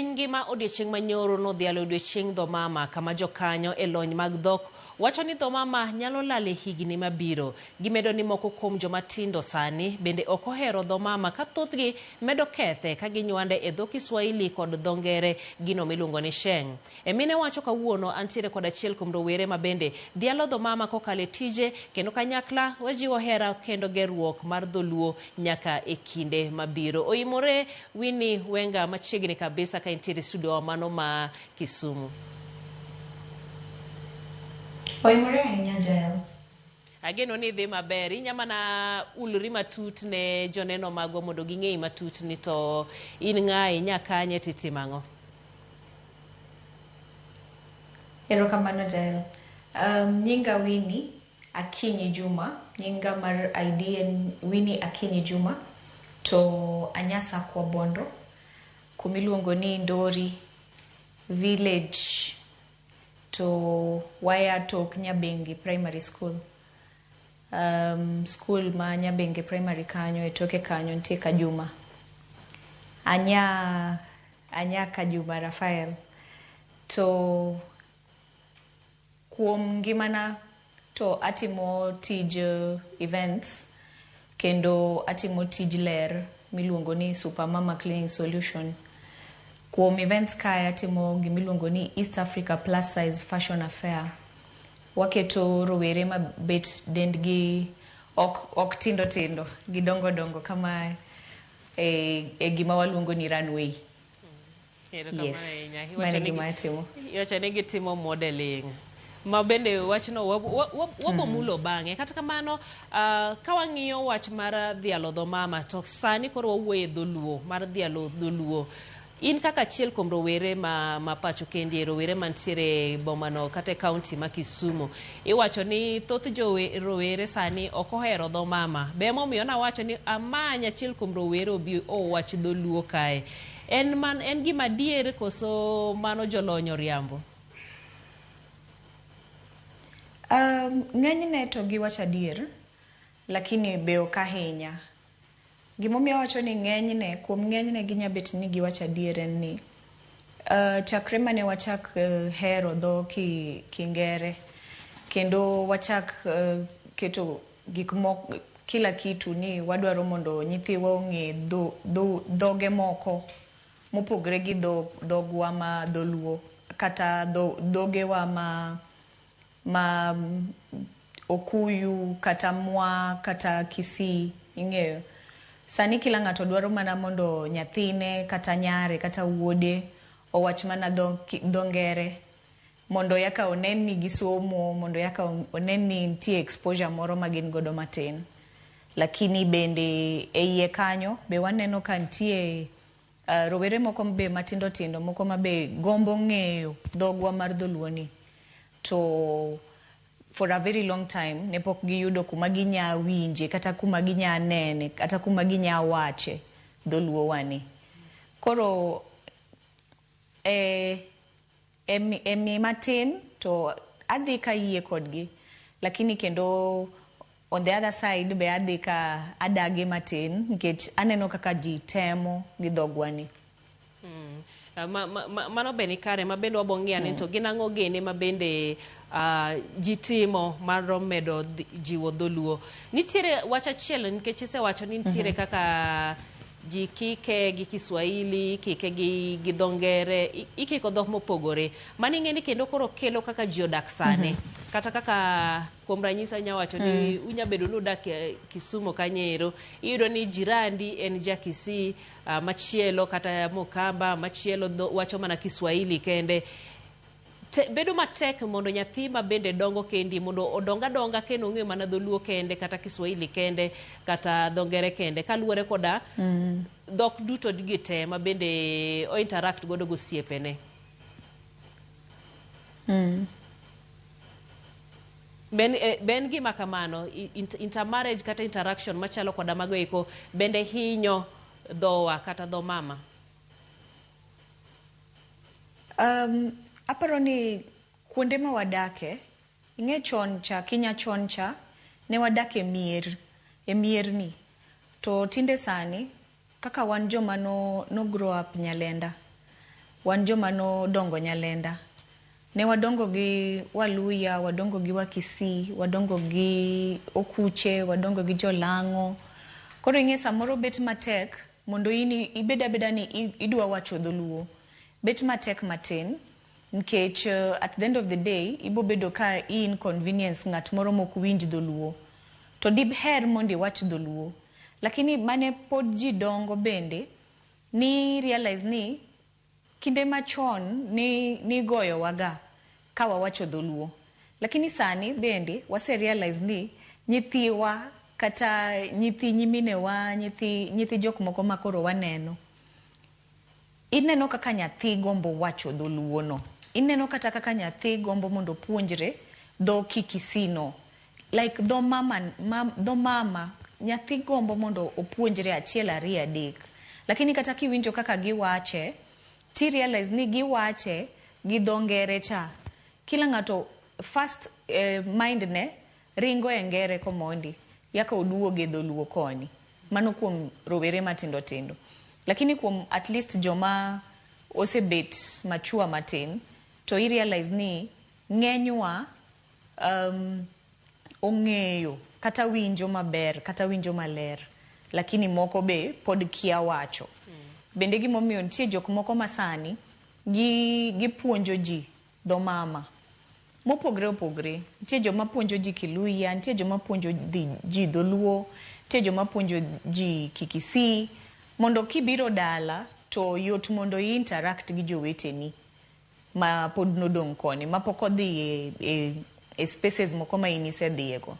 Piny ngima odiechieng' manyoro nodhialo odiechieng dho mama kama jokanyo e lony mag dhok wacho ni dho mama nyalo lal e higni mabiro. Gimedo ni moko kuom joma tindo sani bende ok ohero dho mama ka thothgi medo kethe ka ginywande e dho Kiswahili kod dho ngere gino miluongo ni Sheng. E mine wacho kawuono antiere kod achiel kuom rowere ma bende dhialo dho mama kokalo e tije kendo kanyakla wajiwo hera kendo gerruok mar dholuo nyaka e kinde mabiro. Oimore Winnie Wenga machiegni kabisa ka intiere e studio wa mano ma Kisumu. Oimore ahinya Jael. Ageno ni idhi maber. Inya mana ulri matut ne joneno magwa mondo ging'eyi matut ni to in ng'a, inya kanye to itimo ang'o? Erokamano Jael. Nyinga Winnie Akinyi Juma, nyinga mar ID en Winnie Akinyi Juma to a Nyasakwa Bondo kumiluongo ni Ndori village to waya tok Nyabenge Primary School. Skul ma Nyabenge Primary kanyo e toke kanyo nitie Kajuma. Anya Anya Kajuma Raphael. To kuom ngimana to atimo tij events kendo atimo tij ler miluongo ni Super Mama Cleaning Solution. Kuom events kae atimo gimiluongo ni East Africa Plus Size Fashion Affair. Waketo rowere ma bet dendgi ok tindo tindo, gidongo dongo kamae e gima waluongo ni runway. Yes, mano e gima atimo. Iwacho ni gitimo modeling. Ma bende wachno wabo mulo bang'e. Kata kamano, ka wang'iyo wach mar dhialo dho mama, to sani koro wawuoyo e dholuo, mar dhialo dholuo. In kaka achiel kuom rowere ma pacho kendi, rowere mantiere e bomano kata e kaunti ma Kisumu, iwacho ni thoth rowere sani ok ohero dho mama. Be emomiyo nawacho ni amany achiel kuom rowere obi owach dholuo kae. En man, en gima adier koso mano jolony oriambo? Ng'enyne to giwacho adier, lakini be ok ahinya. Gimomiyo awacho ni ng'enyne, kuom ng'enyne ginya bet ni giwacho adier en ni, chakre mane wachak hero dho Kingere, kendo wachak keto gik moko, kila kitu ni wadwaro mondo nyithiwa ong'e dhoge moko mopogre gi dhogwa ma dholuo, kata dhogewa ma Okuyu, kata Mwa, kata Kisii, ing'eyo. Sani kila ng'ato dwaro mana mondo nyathine, kata nyare, kata wuode owach mana dho ngere mondo yaka onen ni gisomo, mondo yaka onen ni nitie exposure moro ma gin godo matin. Lakini bende e iye kanyo be waneno ka nitie rowere moko be matindo tindo, moko ma be gombo ng'eyo dhogwa mar dholuo ni. To for a very long time ne pok giyudo kuma ginya winje, kata kuma ginya nene, kata kuma ginya wache dholuo wani. Koro e matin to adhi ka yie kodgi, lakini kendo on the other side be adhi ka adagi matin nikech aneno kaka ji temo gi dhogwa ni. Mano be nikare ma bende wabo ng'iyo ane to gin ang'o gene ma bende ji timo mar medo jiwo dholuo. Nitiere wach achiel nikech isewacho ni nitiere kaka ji kike gi Kiswahili, kike gi dho ngere, ikiko dhok mopogore. Mano ing'e ni kendo koro kelo kaka ji odak sani. Kata kaka kuom ranyisi anya wacho ni unya bedo ni udak Kisumu kanyo ero, iyudo ni jirandi en ja Kisii, machielo kata Mokamba, machielo wacho mana Kiswahili kende. Bedo matek mondo nyathi ma bende dongo kendi mondo odong adonga kendo ong'e mana dholuo kende kata Kiswahili kende kata dho ngere kende kaluwore koda dhok duto gi te ma bende o interact godo gosiepene. Ben gima kamano intermarriage kata interaction machalo koda mago eko bende hinyo dhowa kata dho mama. Aparo ni kuonde ma wadake, ing'e chon cha, kinya chon cha, ne wadak e mier, e mierni. To tinde sani, kaka wan joma no grow up Nyalenda, Wan joma nodongo Nyalenda. Ne wadongo gi Waluya, wadongo gi Wakisii, wadongo gi Okuche, wadongo gi Jolang'o. Koro ing'e samoro bet matek mondo in ibed abeda ni idwa wacho dholuo. Bet matek matin nikech at the end of the day ibo bedo ka i inconvenience ng'at moro mok winj dholuo. To diher mondo iwach dholuo. Lakini mane pod ji dongo bende ni realize ni kinde machon ni nigoyowaga ka wawacho dholuo. Lakini sani bende wase realize ni nyithiwa kata nyithi nyiminewa, nyithi jok moko ma koro waneno, ineno kaka nyathi gombo wacho dholuo no. Ineno kata kaka nyathi gombo mondo opuonjre dho Kikisii no. Like dho mama, dho mama nyathi gombo mondo opuonjre achiel ariyo adek. Lakini kata kiwinjo kaka giwache, ti realize ni giwache gi dho ngere cha. Kila ng'ato first mind ne ringo e ngere komondi yaka oduoge dholuo koni. Mano kuom rowere matindo tindo. Lakini kuom at least joma osebet mature matin, to i realize ni ng'enywa ong'eyo kata winjo maber kata winjo maler, lakini moko be pod kia wacho. Bende gimomiyo nitie jok moko masani gipuonjo ji dho mama mopogre opogre. Nitie joma puonjo ji Kiluya, nitie joma puonjo ji dholuo, nitie joma puonjo ji Kikisii, mondo kibiro dala to yot mondo i interact gi joweteni ma pod nodong' koni, ma pok odhi e spaces moko ma in isedhiye go.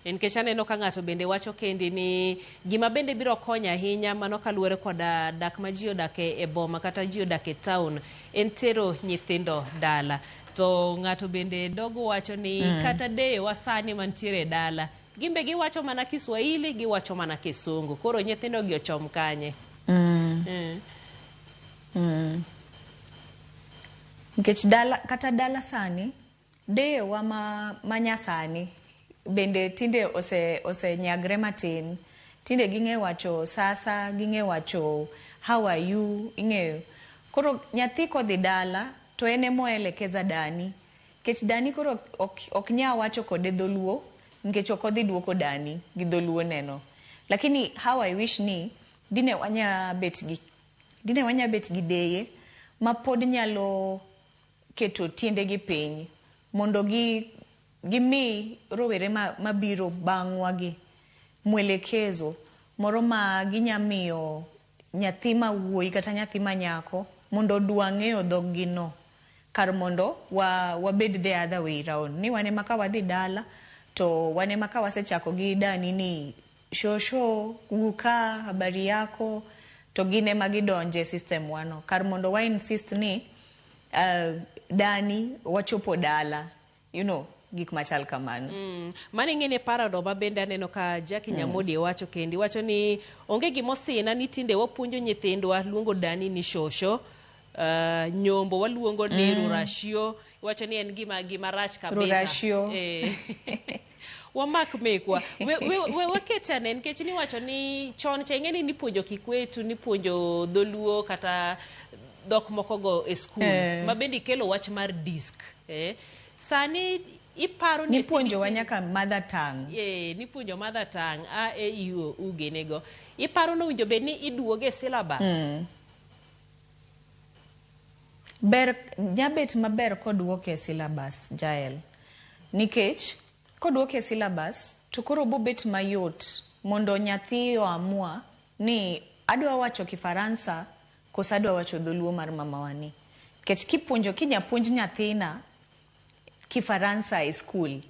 Nikech aneno ka ng'ato bende wacho kendi ni gima bende biro konyo ahinya mano kaluwore koda dak ma ji odak e boma kata ji odak e town en tero nyithindo dala. To ng'ato bende dogo wacho ni kata deyewa sani mantiere e dala gimbe giwacho mana Kiswahili, giwacho mana Kisungu. Koro nyithindo gi ochom kanye? Nikech dala, kata dala sani, deyewa ma nyasani bende tinde osenyagre matin. Tinde ging'e wacho sasa, ging'e wacho how are you, ing'eyo. Koro nyathi kodhi dala to en ema oelekeza dani. Nikech dani koro ok nya wacho kode dholuo, nikech ok odhi duoko dani gi dholuo neno. Lakini how I wish ni dine wanya bet gi deye ma pod nyalo keto tiendegi piny mondo gimi rowere mabiro bang'wa gi mwelekezo moro ma ginya miyo nyathi ma wuoyi kata nyathi ma nyako mondo odwa ng'eyo dhog gi no, kar mondo wabed the other way round ni wan ema ka wadhi dala to wan ema ka wasechako gi dani ni shosho wuka habari yako to gin ema gidonje system wano, kar mondo wa insist ni dani wachopo dala, gik machal kamano. Mano ing'e ni parado ma bende aneno ka Jackie Nyamodi wacho kendi wacho ni onge gimosina ni tinde wapuonjo nyithindwa luongo dani ni shosho, nyombo waluongo ni rurashio, wacho ni en gima rach kabisa. Rurashio. Wamak mekwa. We wakete ane nikech niwacho ni chon cha ing'e ni nipuonjo Kikwetu, nipuonjo dholuo kata dhok moko go e skul ma bende ikelo wach mar disk. Sani iparo ni nipuonjowa nyaka mother tongue. Nipuonjo mother tongue a e i o u gene go. Iparo ni owinjo bed ni iduoge e syllabus? Ber nyabet maber koduoke e syllabus, Jael. Nikech koduoke e syllabus to koro bobet mayot mondo nyathi oamua ni adwa wacho Kifaransa koso adwa wacho dholuo mar mamawa ni. Nikech kipuonjo kinya puonj nyathina Kifaransa e skul,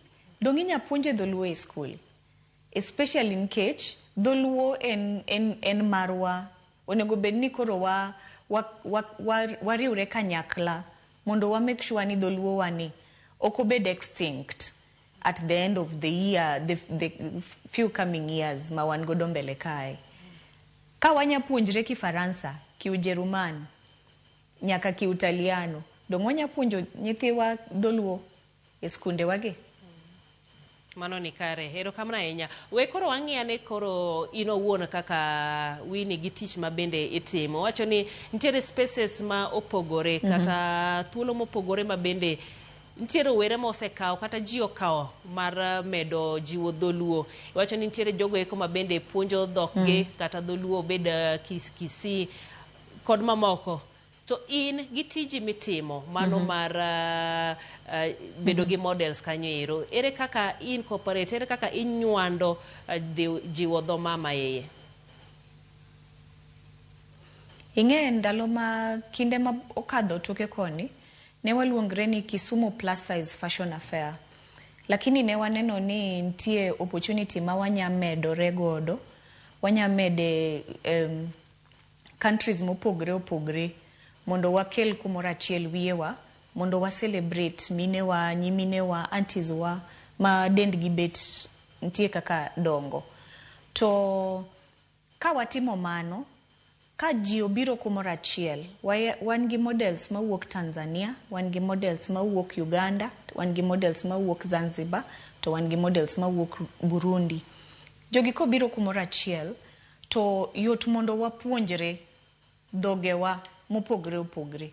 dong' inya puonje dholuo e skul. Especially nikech dholuo en marwa. Onego bed ni koro wariwre kanyakla mondo wa make sure ni dholuo wa ni ok obed extinct at the end of the year, the few coming years ma wan godo mbele kae. Ka wanya puonjre Kifaransa, Kiujerumani, nyaka Kiutaliano, dong' wanya puonjo nyithiwa dholuo e skunde wagi? Mano ni kare. Erokamano ahinya. We koro wang'i ane koro in owuon kaka Winnie gi tich ma bende itimo. Wacho ni nitiere spaces ma opogore kata thuolo mopogore ma bende nitiere rowere ma osekawo kata ji okawo mar medo jiwo dholuo. Iwacho ni nitiere jogo eko ma bende puonjo dhokgi kata dholuo obed Kisii kod mamoko. To in gi tiji mitimo mano mar bedo gi models kanyo ero, ere kaka incorporate, ere kaka inywando jiwo dho mama iye? Ing'e ndalo ma kinde ma okadho toke koni, ne waluongre ni Kisumu Plus Size Fashion Affair. Lakini ne waneno ni nitie opportunity ma wanya medore godo, wanya mede countries mopogre opogre mondo wakel kumoro achiel wiyewa mondo wa celebrate minewa, nyiminewa, aunties wa ma dendgi bet nitie kaka dongo. To ka watimo mano, ka ji obiro kumoro achiel, wan gi models mawuok Tanzania, wan gi models mawuok Uganda, wan gi models mawuok Zanzibar, to wan gi models mawuok Burundi. Jogi kobiro kumoro achiel, to yot mondo wapuonjre dhogewa mopogre opogre.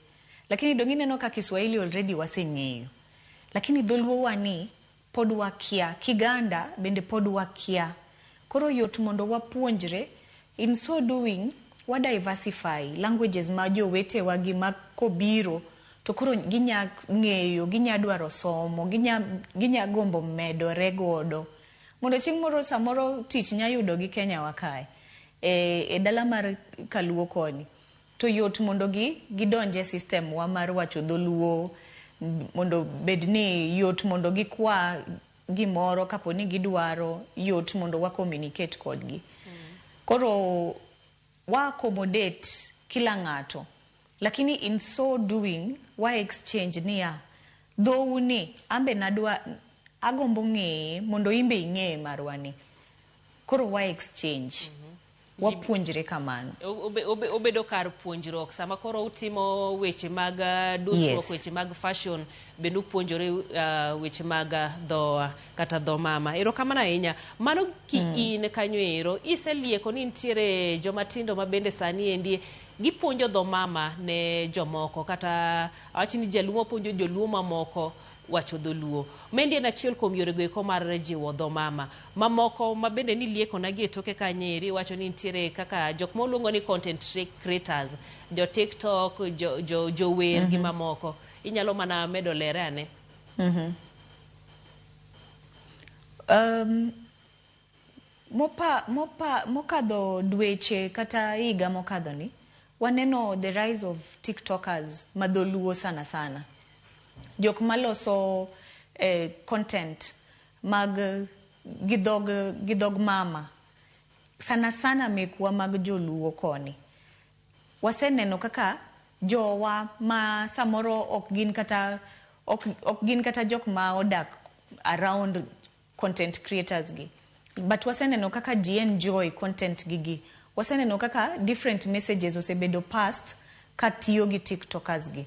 Lakini dong ineno ka Kiswahili already waseng'eyo. Lakini dholuo wa ni pod wakia, Kiganda bende pod wakia. Koro yot mondo wapuonjre, in so doing, wa diversify languages ma jowetewa gi ma kobiro to koro ginya ng'eyo, ginya dwaro somo, ginya gombo medore godo. Mondo chieng' moro samoro tich nya yudo gi Kenya wa kae, e dala mar Kaluo koni. To yot mondo gidonje system wa mar wacho dholuo, mondo bed ni yot mondo gikwa gimoro kapo ni gidwaro, yot mondo wa communicate kodgi. Koro wa accommodate kila ng'ato. Lakini in so doing, wa exchange niya, dhou ni, ambe nadwa, agombo ng'eye mondo imbe ing'eye marwa ni. Koro wa exchange. Wapuonjre kamano. Obedo kar puonjruok sama koro utimo weche mag dusruok, Yes. weche mag fashion, bende upuonjore weche mag dhowa kata dho mama. Erokamano ahinya. Mano ki in kanyo ero, iselieko ni nitiere joma tindo ma bende sani endi gipuonjo dho mama ne jomoko, kata awach ni jaluo puonjo joluo mamoko wacho dholuo. Maendi en achiel kuom yorego eko mar jiwo dho mama. Mamoko ma bende niliekona gi e toke kanyo eri, iwacho ni nitiere kaka jok ma oluongo ni content creators, jo TikTok, jower gi mamoko. Inyalo mana medo lere ane? Mokadho dweche kata higa mokadho ni, waneno the rise of TikTokers madholuo sana sana. Jok maloso content mag gi dhog mama. Sana sana mekwa mag joluo koni. Waseneno kaka jowa ma samoro ok gin kata jok ma odak around content creators gi. But waseneno kaka ji enjoy content gigi. Waseneno kaka different messages osebedo passed katiyo gi TikTokers gi.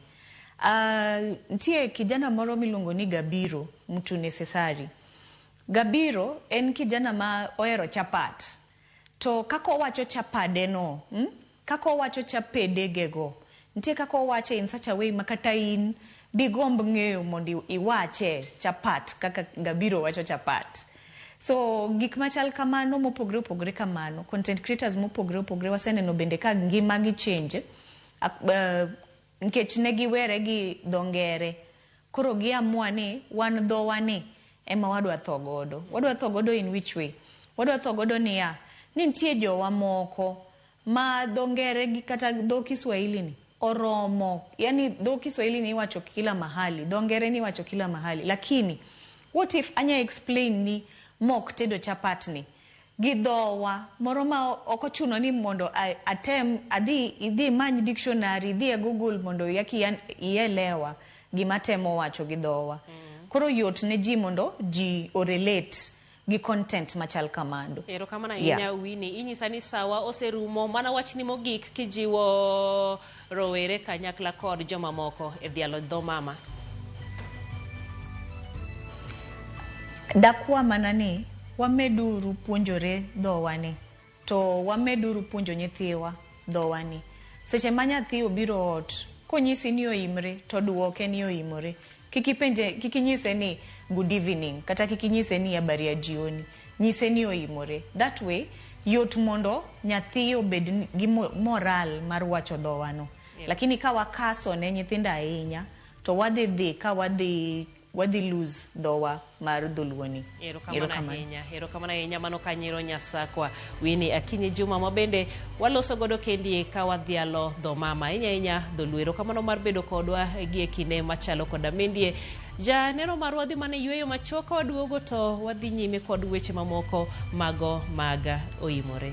Nitie kijana moro miluongo ni Gabiro Mtu Necessary. Gabiro en kijana ma ohero chapat. To kaka owacho chapade no, Kaka owacho chapede go, nitie kaka owache in such a way ma kata in digomb ng'eyo mondo iwache chapat kaka Gabiro wacho chapat. So gik machal kamano mopogre opogre kamano, content creators mopogre opogre waseneno bende ka ngima gi change, nikech ne giwere gi dho ngere. Koro giamua ni wan dhowa ni ema wadwa tho godo. Wadwa tho godo in which way? Wadwa tho godo niya, ni nitie jowa moko ma dho ngere gi kata dho Kiswahili ni oromo. Yani dho Kiswahili ni iwacho kila mahali, dho ngere ni iwacho kila mahali. Lakini what if anya explain ni mok tedo chapat ni gi dhowa moro ma ok ochuno ni mondo atem adhi idhi imany dictionary, idhi e Google mondo yaki ielewa gima temo wacho gi dhowa. Koro yot ne ji mondo ji o-relate gi content machal kamano. Erokamano ahinya. Winnie, inyisa ni sawa oserumo, mana wachni mogik kijiwo rowere kanyakla kod jomamoko e dhialo dho mama. Dakwa mana ni wameduru puonjore dhowani to wameduru puonjo nyithiwa dhowani. Seche ma nyathi obiro ot konyisi ni oimre to duoke ni oimore. Kik ipenje, kik inyise ni good evening kata kik inyise ni habari ya jioni. Nyise ni oimore. That way yot mondo nyathi obed gi moral mar wacho dhowano. Lakini ka wakaso ne nyithindo ahinya to wadhi dhi ka wadhi wadhi lose dhowa mar dholuo ni. Erokamano ahinya, erokamano ahinya. Mano kanyiro nyasakwa Winnie Akinyi Juma ma bende waloso godo kendie ka wadhialo dho mama ahinya ahinya dholuo. Erokamano mar bedo kodwa gi e kinde machalo koda mendie. Janeno marwa dhi mana yueyo machuok ka waduogo to wadhi nyime kod weche mamoko mago mag oimore.